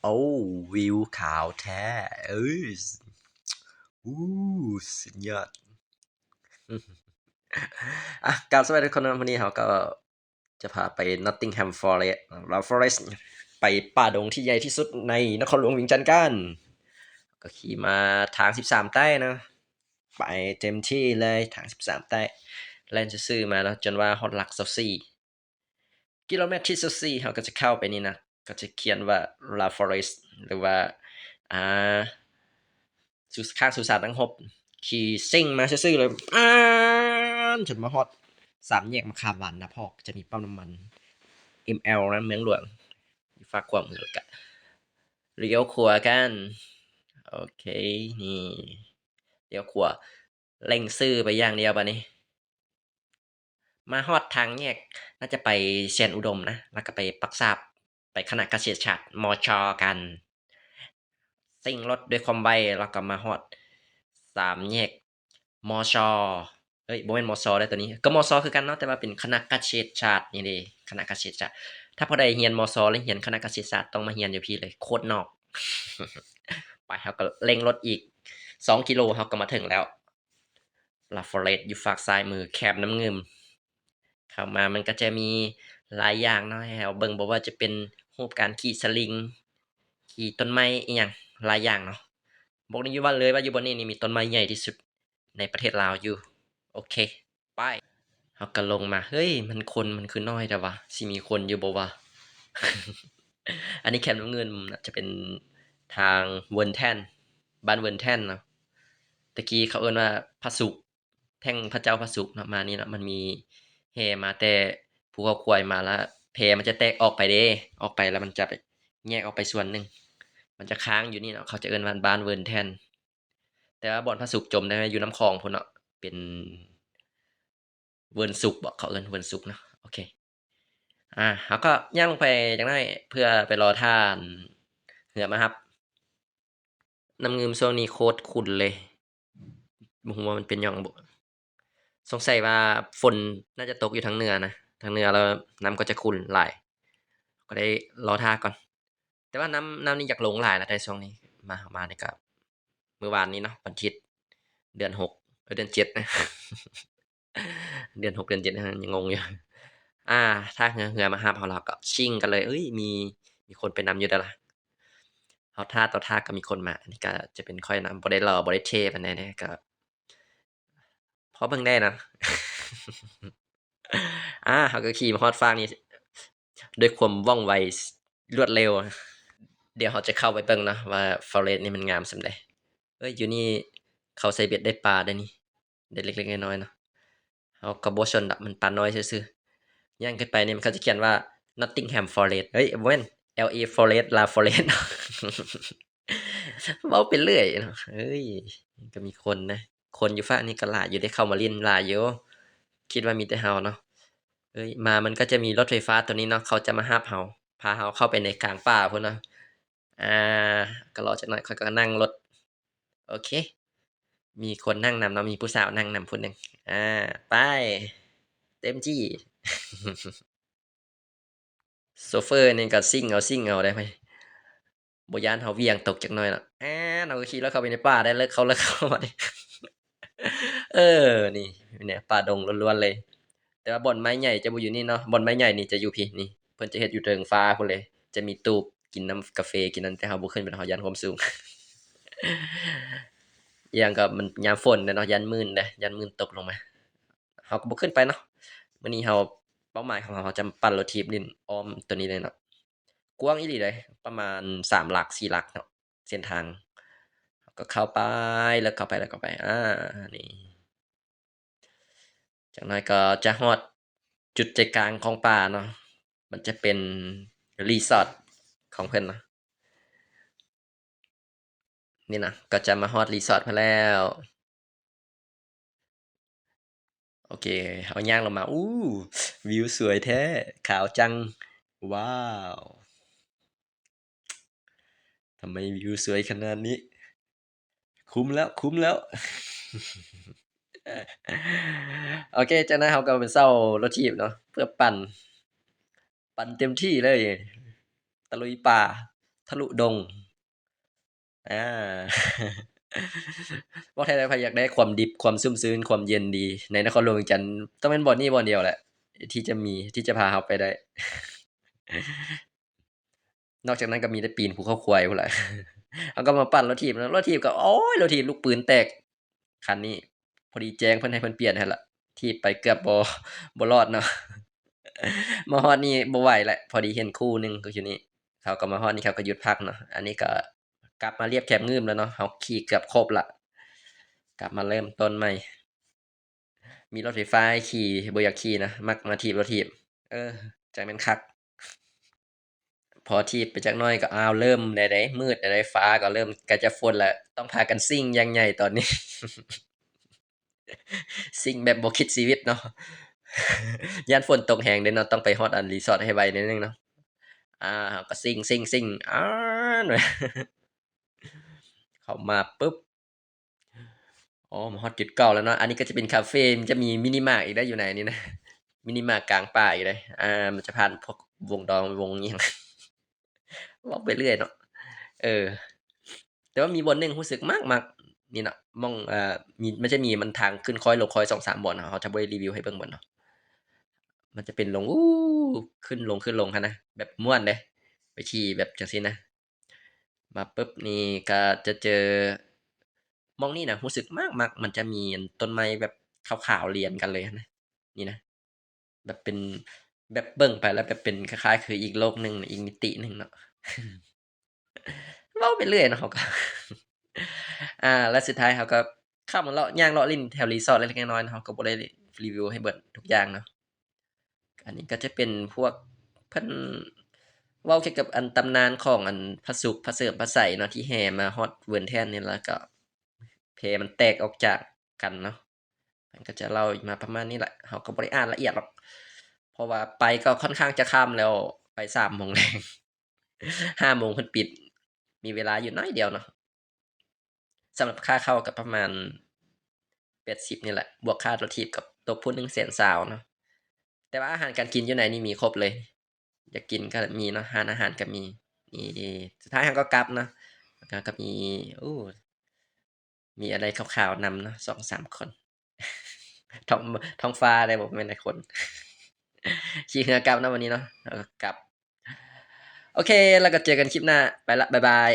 ໂອ້ ວິວຂາວແທ້ ເອີ ອູ້ ສຸດຍອດ. ອ່ະ ກາບສະບາຍດີທຸກຄົນເນາະ, ມື້ນີ້ເຮົາກໍຈະພາໄປ Nottingham Forest ລາວ Forest ໄປປ່າດົງທີ່ໃຫຍ່ທີ່ສຸດໃນນະຄອນຫຼວງວຽງຈັນກັນ. ກໍຂີ່ມາທາງສິບສາມໃຕ້ເນາະ, ໄປເຕັມທີ່ເລີຍທາງສິບສາມໃຕ້, ແລ່ນຊື່ໆມາເນາະ ຈົນວ່າຮອດຫຼັກຊາວສີ່ ກິໂລແມັດທີຊາວສີ່ ເຮົາກໍຈະເຂົ້າໄປນີ້ນະ, ກໍຈະຂຽນວ່າ Love Forest ຫຼືວ່າ ອ່າ ສຸ ຂ້າງສຸສານນັກຮົບ. ຂີ່ຊິ່ງມາຊື່ໆເລີຍ ອາ ຈົນມາຮອດສາມແຍກມະຂາມຫວານນາພອກ, ຈະມີປ້ຳນ້ຳມັນ ເອັມແອລ ນະ ເມືອງຫຼວງ ຢູ່ຟາກຂວາມື, ແລ້ວກະລ້ຽວຂວາກັນ. ໂອເຄ ນີ້ ລ້ຽວຂວາ ເລັ່ງຊື່ໄປຢ່າງດຽວບາດນີ້. ມາຮອດທາງແຍກ ໜ້າຈະໄປແສນອຸດົມນະ, ແລ້ວກໍໄປປັກສາບ ໄປຄະນະກະເສດສາດ ມຊ ກັນ. ຊິ່ງລົດດ້ວຍຄວາມໄວ ແລ້ວກໍມາຮອດສາມແຍກ ມຊ ເອີຍ ບໍ່ແມ່ນ ມຊ ເດ້ ໂຕນີ້ກໍ ມຊ ຄືກັນເນາະ, ແຕ່ວ່າເປັນຄະນະກະເສດສາດນີ້ເດ້ ຄະນະກະເສດສາດ. ຖ້າຜູ້ໃດຮຽນ ມຊ ແລະ ຮຽນຄະນະກະເສດສາດ ຕ້ອງມາຮຽນຢູ່ພີ້ເລີຍ ໂຄດນອກ. ໄປ ເຮົາກໍເລັ່ງລົດອີກສອງກິໂລ ເຮົາກໍມາເຖິງແລ້ວ. Love Forest ຢູ່ຟາກຊ້າຍມື ແຄມນ້ຳງື່ມ. ເຂົ້າມາມັນກໍຈະມີຫຼາຍຢ່າງເນາະໃຫ້ເຮົາເບິ່ງ, ບໍ່ວ່າຈະເປັນຮູບການຂີ່ສະລິງ, ຂີ່ຕົ້ນໄມ້ ອີ່ຫຍັງຫຼາຍຢ່າງເນາະ. ບອກໄດ້ຢູ່ວ່າເລີຍວ່າຢູ່ບ່ອນນີ້ນີ້ມີຕົ້ນໄມ້ໃຫຍ່ທີ່ສຸດໃນປະເທດລາວຢູ່. ໂອເຄ ໄປ. ເຮົາກໍລົງມາ, ເຮີ້ຍ ມັນຄົນມັນຄືນ້ອຍແທ້ວະ, ຊິມີຄົນຢູ່ບໍ່ວະ? ອັນນີ້ແຄມນ້ຳງື່ມ ຈະເປັນທາງເວີນແທ່ນ ບ້ານເວີນແທ່ນເນາະ. ແຕ່ກີ້ເຂົາເອີ້ນວ່າພະສຸກ ແທ່ງພະເຈົ້າພະສຸກເນາະ. ມານີ້ເນາະ ມັນມີແຫ່ມາແຕ່ພູເຂົາຄວາຍມາ ລະແພມັນຈະແຕກອອກໄປເດ້, ອອກໄປລະມັນຈະແຍກອອກໄປສ່ວນໜຶ່ງ, ມັນຈະຄ້າງຢູ່ນີ້ເນາະ. ເຂົາຈະເອີ້ນວ່າບ້ານເວີນແທ່ນ. ແຕ່ວ່າບ່ອນພະສຸກຈົມນັ້ນຢູ່ນ້ຳຂອງພຸ້ນເນາະ, ເປັນເວີນສຸກບໍ ເຂົາເອີ້ນເວີນສຸກເນາະ. ໂອເຄ ອ່າ ເຮົາກໍຍ່າງລົງໄປຈັກໜ້ອຍ ເພື່ອໄປລໍຖ້າເຮືອມາຮັບ. ນ້ຳງື່ມຊ່ວງນີ້ໂຄດຂຸ່ນເລີຍ, ບໍ່ຮູ້ວ່າມັນເປັນຫຍັງບໍ. ສົງໄສວ່າຝົນໜ້າຈະຕົກຢູ່ທາງເໜືອນະ, ທາງເໜືອແລ້ວນ້ຳກໍຈະຂຸ່ນຫຼາຍ, ກໍໄດ້ລໍຖ້າກ່ອນ. ແຕ່ວ່ານ້ຳ ນ້ຳນີ້ຢາກລົງຫຼາຍແລ້ວໃດ໋ຊ່ວງນີ້. ມາ ມານີ້ກໍມື້ວານນີ້ເນາະ ວັນທິດ ເດືອນຫົກ ເອີ ເດືອນເຈັດນະ ເດືອນຫົກ ເດືອນເຈັດ ຍັງງົງຢູ່. ອ່າ ຖ້າເຮືອ ເຮືອມາຮັບເຮົາ ເຮົາກໍຊິ່ງກັນເລີຍ. ເອີຍ ມີ ມີຄົນໄປນຳຢູ່ເດ້ລະ. ເຮົາຖ້າຕໍ່ຖ້າກໍມີຄົນມາ. ອັນນີ້ກໍຈະເປັນຂ້ອຍນຳ, ບໍ່ໄດ້ຫຼໍ່ ບໍ່ໄດ້ເທ່ປານໃດເດ້, ກໍພໍເບິ່ງໄດ້ເນາະ. ອ່າ ເຮົາກໍຂີ່ມາຮອດຟາກນີ້ດ້ວຍຄວາມວ່ອງໄວ ລວດເລັວ. ດຽວເຮົາຈະເຂົ້າໄປເບິ່ງເນາະວ່າ Forest ນີ້ມັນງາມສ່ຳໃດ. ເອີຍ ຢູ່ນີ້ເຂົາໃສ່ເບັດໄດ້ປາໄດ໋ນີ້, ໄດ້ເລັກໆນ້ອຍໆເນາະ. ເຮົາກໍບໍ່ສົນດອກ, ມັນປານ້ອຍຊື່ໆ. ຍ່າງຂຶ້ນໄປນີ້ມັນກໍຈະຂຽນວ່າ Nottingham Forest ເອີຍ ບໍ່ແມ່ນ ແອລ ເອ Forest ລາວ Forest ເນາະ. ເວົ້າໄປເລື້ອຍເນາະ. ເອີຍ ກໍມີຄົນນະ, ຄົນຢູ່ຟາກນີ້ກໍຫຼາຍຢູ່ເດ້, ເຂົ້າມາຫຼິ້ນຫຼາຍຢູ່. ຄິດວ່າມີແຕ່ເຮົາເນາະ. ເອີຍ ມາມັນກໍຈະມີລົດໄຟຟ້າໂຕນີ້ເນາະ, ເຂົາຈະມາຮັບເຮົາ ພາເຮົາເຂົ້າໄປໃນກາງປ່າພຸ້ນເນາະ. ອ່າ ກໍລໍຈັກໜ້ອຍ ຂ້ອຍກໍນັ່ງລົດ. ໂອເຄ ມີຄົນນັ່ງນຳເນາະ, ມີຜູ້ສາວນັ່ງນຳຜູ້ໜຶ່ງ. ອ່າ ໄປ ເຕັມທີ່. ໂຊເຟີນີ້ກໍຊິ່ງເອົາ ຊິ່ງເອົາໄດ໋, ບໍ່ຢ້ານເຮົາຫວ່ຽງຕົກຈັກໜ້ອຍເນາະ. ແອນ ເຮົາກໍຂີ່ລົດເຂົ້າໄປໃນປ່າໄດ້, ເລີກເຂົ້າ ເລີກເຂົ້າມາເດ້. ເອີ ນີ້ ນີ້ປ່າດົງລ້ວນໆເລີຍ. ແຕ່ວ່າບ່ອນໄມ້ໃຫຍ່ຈະບໍ່ຢູ່ນີ້ເນາະ, ບ່ອນໄມ້ໃຫຍ່ນີ້ຈະຢູ່ພີ້. ນີ້ ເພິ່ນຈະເຮັດຢູ່ເທິງຟ້າພຸ້ນເລີຍ, ຈະມີຕູບກິນນ້ຳກາເຟ ກິນນັ້ນ, ແຕ່ເຮົາບໍ່ຂຶ້ນໄປ, ເຮົາຢ້ານຄວາມສູງ. ອີ່ຫຍັງກໍມັນຍາມຝົນແຫຼະເນາະ, ຢ້ານມື່ນເດ້, ຢ້ານມື່ນຕົກລົງມາ. ເຮົາກໍບໍ່ຂຶ້ນໄປເນາະ. ມື້ນີ້ເຮົາ ເປົ້າໝາຍຂອງເຮົາ ເຮົາຈະປັ່ນລົດຖີບຫຼິ້ນອ້ອມຕົວນີ້ເລີຍເນາະ. ກວ້າງອີ່ຫຼີເດ້, ປະມານສາມຫຼັກ ສີ່ຫຼັກເນາະ ເສັ້ນທາງ. ເຮົາກໍເຂົ້າໄປ ເລີກເຂົ້າໄປ ເລີກເຂົ້າໄປ. ອ່າ ນີ້ ຈັກໜ້ອຍກໍຈະຮອດຈຸດໃຈກາງຂອງປ່າເນາະ, ມັນຈະເປັນຣີສອດຂອງເພິ່ນເນາະ. ນີ້ນະ ກໍຈະມາຮອດຣີສອດເພິ່ນແລ້ວ. ໂອເຄ ເຮົາຍ່າງລົງມາ. ອູ້ ວິວສວຍແທ້, ຂາວຈັງ. ວ້າວ ທຳໄມວິວສວຍຂະໜາດນີ້? ຄຸ້ມແລ້ວ ຄຸ້ມແລ້ວ. ໂອເຄ ຈາກນັ້ນເຮົາກໍໄປເຊົ່າລົດຖີບເນາະ ເພື່ອປັ່ນ ປັ່ນເຕັມທີ່ເລີຍ ຕະລຸຍປ່າ. ທະລຸດົງ. ອາ ເວົ້າແທ້ແລ້ວ ໃຜຢາກໄດ້ຄວາມດິບ ຄວາມຊຸ່ມຊື່ນ ຄວາມເຢັນດີໃນນະຄອນຫຼວງວຽງຈັນ ຕ້ອງແມ່ນບ່ອນນີ້ບ່ອນດຽວແຫຼະ ທີ່ຈະມີ ທີ່ຈະພາເຮົາໄປໄດ້. ນອກຈາກນັ້ນກໍມີແຕ່ປີນພູເຂົາຄວາຍພຸ້ນລະ. ເຮົາກໍມາປັ່ນລົດຖີບເນາະ ລົດຖີບກໍ ໂອ້ຍ ລົດຖີບລູກປືນແຕກ ຄັນນີ້ ພໍດີແຈ້ງເພິ່ນໃຫ້ເພິ່ນປ່ຽນຫັ້ນລະ ຖີບໄປເກືອບບໍ່ ບໍ່ລອດເນາະ. ມາຮອດນີ້ບໍ່ໄຫວແຫຼະ ພໍດີເຫັນຄູ່ໜຶ່ງກໍຢູ່ນີ້ ເຂົາກໍມາຮອດນີ້ ເຂົາກໍຢຸດພັກເນາະ. ອັນນີ້ກໍກັບມາລຽບແຄມງືມແລ້ວເນາະ ເຮົາຂີ່ເກືອບຄົບລະ ກັບມາເລີ່ມຕົ້ນໃໝ່. ມີລົດໄຟຟ້າໃຫ້ຂີ່ ບໍ່ຢາກຂີ່ນະ ມັກມາຖີບລົດຖີບ. ເອີ ຈັ່ງແມ່ນຄັກ. ພໍຖີບໄປຈັກໜ້ອຍກໍ ອ້າວ ເລີ່ມແລ້ວເດ້ ມືດແລ້ວເດ້ ຟ້າກໍເລີ່ມໃກ້ຈະຝົນແລ້ວ ຕ້ອງພາກັນຊິ່ງຢ່າງໃຫຍ່ຕອນນີ້. ຊິ່ງແບບບໍ່ຄິດຊີວິດເນາະ ຢ້ານຝົນຕົກແຮງເດ້ເນາະ ຕ້ອງໄປຮອດອັນຣີສອດໃຫ້ໄວໜ້ອຍໜຶ່ງເນາະ. ອາ ເຮົາກໍຊິ່ງ ຊິ່ງ ຊິ່ງ ອາ ເຂົ້າມາປຶບ ອໍ ມາຮອດຈຸດເກົ່າແລ້ວເນາະ. ອັນນີ້ກໍຈະເປັນຄາເຟ ມັນຈະມີມິນິມາກອີກໄດ໋ຢູ່ໃນນີ້ນະ ມິນິມາກກາງປ່າອີກໄດ໋. ອາ ມັນຈະຜ່ານພວກວົງດອງ ວົງຫຍັງ ເວົ້າໄປເລື້ອຍເນາະ. ເອີ ແຕ່ວ່າມີບ່ອນໜຶ່ງຮູ້ສຶກມັກໆ ນີ້ເນາະ ໝ່ອງ ເອີ ມີ ມັນຈະມີ ມັນທາງຂຶ້ນຄ້ອຍລົງຄ້ອຍສອງສາມບ່ອນ ເຮົາຈະບໍ່ໄດ້ຣີວິວໃຫ້ເບິ່ງເບິດເນາະ. ມັນຈະເປັນລົງ ອູ້ ຂຶ້ນລົງ ຂຶ້ນລົງຫັ້ນນະ ແບບມ່ວນເດ້ ໄປຂີ່ແບບຈັ່ງຊີ້ນະ. ມາປຶບນີ້ກໍຈະເຈີ ໝ່ອງນີ້ນະ ຮູ້ສຶກມັກໆ ມັນຈະມີອັນຕົ້ນໄມ້ແບບຂາວໆລຽນກັນເລີຍຫັ້ນນະ ນີ້ນະ ແບບເປັນ ແບບເບິ່ງໄປແລ້ວແບບເປັນຄ້າຍໆຄືອີກໂລກໜຶ່ງ ອີກມິຕິໜຶ່ງເນາະ. ເວົ້າໄປເລື້ອຍເນາະ ເຮົາກໍ ອາ ແລ້ວສຸດທ້າຍເຮົາກໍເຂົ້າມາເລາະ ຍ່າງເລາະຫຼິ້ນແຖວຣີສອດເລັກໆນ້ອຍໆເນາະ ເຮົາກໍບໍ່ໄດ້ຣີວິວໃຫ້ເບິດທຸກຢ່າງເນາະ. ອັນນີ້ກໍຈະເປັນພວກ ເພິ່ນເວົ້າກ່ຽວກັບອັນຕຳນານຂອງອັນພະສຸກ ພະເສີມ ພະໄສເນາະ ທີ່ແຫ່ມາຮອດເວີນແທນນີ້ ແລ້ວກໍແພມັນແຕກອອກຈາກກັນເນາະ. ມັນກໍຈະເລົ່າມາປະມານນີ້ແຫຼະ ເຮົາກໍບໍ່ໄດ້ອ່ານລະອຽດດອກ ເພາະວ່າໄປກໍຄ່ອນຂ້າງຈະຄ່ຳແລ້ວ ໄປສາມໂມງແລງ ຫ້າໂມງເພິ່ນປິດ ມີເວລາຢູ່ໜ້ອຍດຽວເນາະ. ສຳລັບຄ່າເຂົ້າກໍປະມານແປດສິບນີ້ແຫຼະ ບວກຄ່າລົດຖີບກໍຕົກຜູ້ໜຶ່ງແສນຊາວເນາະ. ແຕ່ວ່າອາຫານການກິນຢູ່ໃນນີ້ມີຄົບເລີຍ ຢາກກິນກໍມີເນາະ ຮ້ານອາຫານກໍມີ. ນີ້ ສຸດທ້າຍເຮົາກໍກັບເນາະ ແລ້ວກໍມີ ໂອ້ ມີອາໄລຂາວໆນຳເນາະ ສອງສາມຄົນ ທ້ອງ ທ້ອງຟ້າໄດ໋ ບໍ່ແມ່ນແຕ່ຄົນ ຂີ່ເຮືອກັບເນາະ ວັນນີ້ເນາະ ເຮົາກໍກັບ. ໂອເຄ ແລ້ວກໍເຈີກັນຄລິບໜ້າ ໄປລະ ບາຍບາຍ.